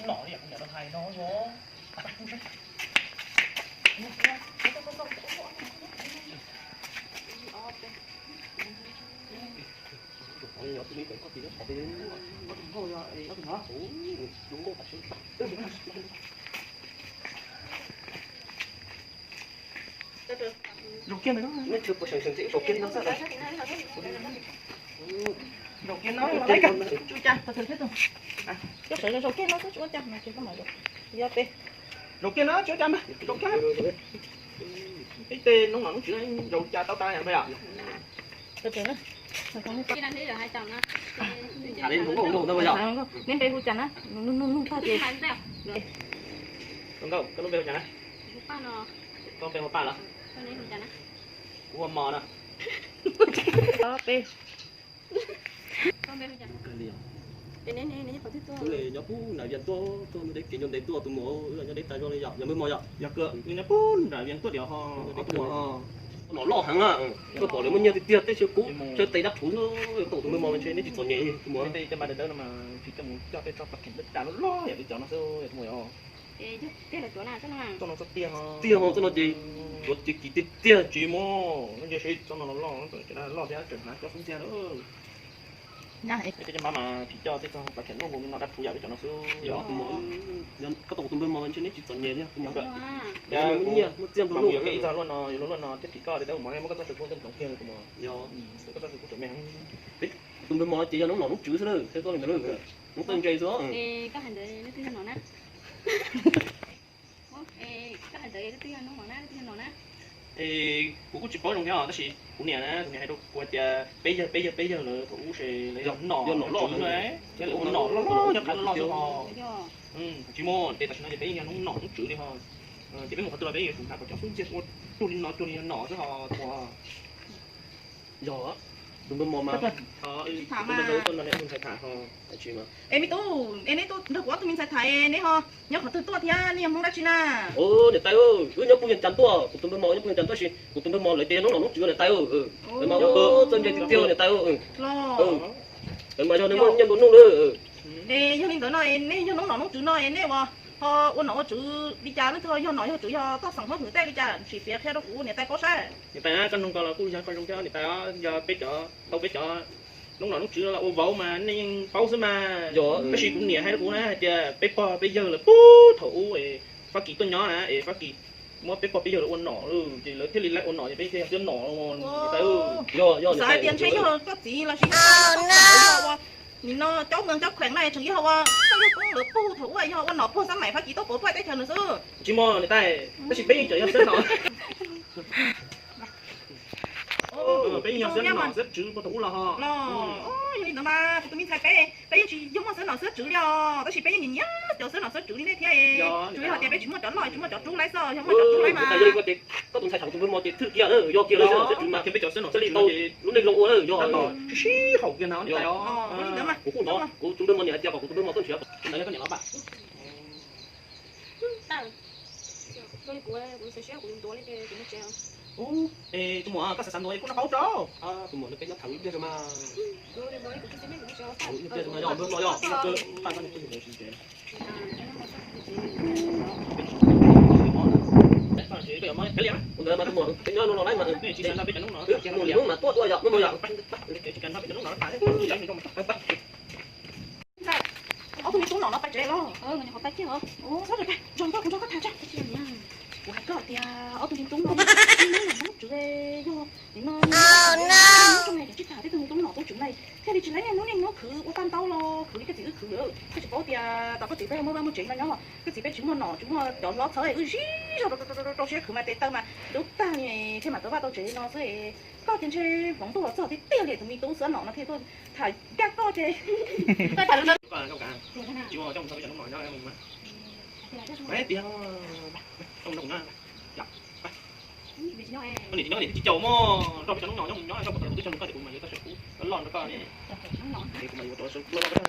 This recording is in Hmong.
Nom li yam kuv niam hais no os. Zaum kiag no, zaum kiag no, tsuas ua cas, zaum kiag no tsis ua cas mas ces koj mam zaum. Yog peb, zaum kiag no tsis ua cas mas zaum kiag. Ib teg noob nom noob tswv zaum cas tau tas yom. Neb npe hu cas na? Nkauj, koj lub npe hu cas na? Koj npe hu Paj los? Kuv hu Mos na. Peb. Nyob pub nram Vias tuaj, tuaj deb kev nyob ntev tuaj tus muam, nyob deb tas zog li yom, yog npawg Mos yom. Yog kawg, nyob pub nram Vias tuaj tias ho, tus muam ho. Nom loj heev na, koj pom lawv muaj nyiaj tiag tiag tej xyoo kub, xyoo tes dab rhuv xwb, yog tau tus npawg Mos ntshe neb tsis txom nyem tus muam. Tej mas daws dawb no mas tsis coj mus coj tej tsob pas kheem dawb tas loj loj yam li cov no xwb tus muam yom. Tiag ho, txoj no ces tuav ces kiv tiag tiag tsis muaj, no ces seb txoj no loj loj, cov loj thiab tseem hnav coj xub ntxiag lawm. Cov mas tsis coj tej txoj pas kheem loj nkaus li no dab rhuv yam li cov no xwb. Koj tau tus npawg Mos ntshe neb tsis txom nyem thiab tus muam. Muaj nyiaj muaj txiaj nplua nuj, ib txoj luaj no, luaj no thiab tim koj li tab muab koj txoj saw kub tej ntsoov kiag tus muam. Koj txoj saw kub tseem me. Tus npawg Mos ces yog noob nom noob tswv xwb na, thiab koj li ntawd noob txawj ntse xwb. Es kuv kuj tsis paub zoo thiab os, tab sis kuv niam na, kuv niam hais rau kuv hais tias peb yawg peb yawg peb yawg lawv thaum ub ces lawv yog nom tswv na, thiab lawv ua nom loj loj nyob qhov loj loj xwb ho. Tsis muaj ces tam sim no ces peb yeej yog noob nom noob tswv li ho. Ces peb mus qhov twg los peb yuav tsum hnav kom cov xub ntxiag ua cuag li no cuag li yog nom xwb ho tus muam. Yog, tus npawg Mos mas, tus npawg Mos tus no niam tus ntxhais tham ho. Es me tub, es neb tuaj nrog kuv ob tug me ntxhais tham, neb ho nyob qhov twg tuaj thiab, neb yog Hmoob dab tsi na? Niam tais, wb nyob pub Vias Cas tuaj, kuv tus npawg Mos nyob pub Vias Cas tuaj, sis kuv tus npawg Mos lawv ces yog noob nom noob tswv niam tais. Lawv mas ua txawj ntse tiag tiag niam tais. Lawv mas yog nws muaj nyiaj nplua nuj lawm. Es yog li ntawd no, neb yog noob nom noob tswv no, neb ua ho ua nom ua tswv li cas, leej twg yog nom yog tswv, yog toj xeem huab hwm tej li cas, sim piav qhia rau kuv niam tais paub saib. Niam tais, koj nug ko los kuj yog koj zoo thiab niam tais, yog peb cov, tau peb cov noob nom noob tswv los ua vauv mas nej yeej paub xwb mas. Tab sis kuv niam hais rau kuv na hais tias peb pog peb yawg lawv puag thaum ub es Fab Kis tuaj nyob na es Fab Kis muab peb pog peb yawg lawv ua nom lawm ces lawv thiaj li laib ua nom ces peb thiaj yog nom. Xav hais tias ntshe yog koj txiv los sis yog nim no cov moos cov kheem na tseem yog ua koj yawg poob lawv puag thaum ub yog ua nom puag xab maim Fab Kis tuaj pauv tuaj teb chaws nws xwb. Tsis muaj niam tais, tab sis peb yeej tseem yog xab nom, peb yeej yog xab nom xab tswv puag thaum ub los ho. Yog li ntawd mas kuv tus me ntxhais peb, peb yeej tsis yog muaj xab nom xab tswv li os, tab sis peb yeej nyiam nyiam cov xab nom xab tswv li nej thiab. Tsuas yog hais tias peb tsis muaj cov loj tsis muaj cov rub laib xwb, yog muaj cov rub laib mas. Koj tus ntxhais tham kuv tus npawg Mos ces thwj kiag na, yog kiag lawm xab nom xab tswv mas thiaj peb cov xab nom thiaj li tau lub neej zoo ua na, yog. Sib haum kiag na. Kuv kuj hnov kuv tus npawg Mos niam hais tias kom kuv tus npawg Mos tuaj nrhiav. Tus muam, koj xav xav ntuas kuj noj qab ub rau. Tus muam, peb nyob tham ib pliag mas. Ib pliag mas yog npawg Mos yog. Ntawd mas tus muam, peb nyob no los laib mas. Mus li hnub mas tuaj tuaj yog npawg Mos yog. Ob tug me tub nom no pais tsev los? Txhob, kuv nrog koj tham tso. Kuv hais koj tias ob tug me tub no, noob tswv yog, nim no, noob tswv, cov tsis tham tej tug me tub nom tub tswv na, thiaj li tsis laib niaj hnub niaj hnub khwv ua paj ntaub los khwv li koj txiv wb khwv. Koj tsis paub tias tom koj txiv peb muaj vaj muaj tsev no nyob, koj txiv peb tsis muaj nom tsis muaj cov hlob txhawb, wb sib zog rau siab khwv mas tes taw mas dub tag li thiaj mam tau vaj tau tsev no xwb. Koj ces ntshe hmoov tuaj los txog tiag tiag li, tus me tub xwb nom no thiaj tuaj tham ncaj koj ces. Niam tsis nyob, niam tsis caum mog, nrog peb cov noob nom nyob mus nyob, nrog peb cov noob nom twb cog nws koj ces kuv mas yuav txoj saw kub loj nrog koj ne. Kuv mas yuav rau saw kub loj loj.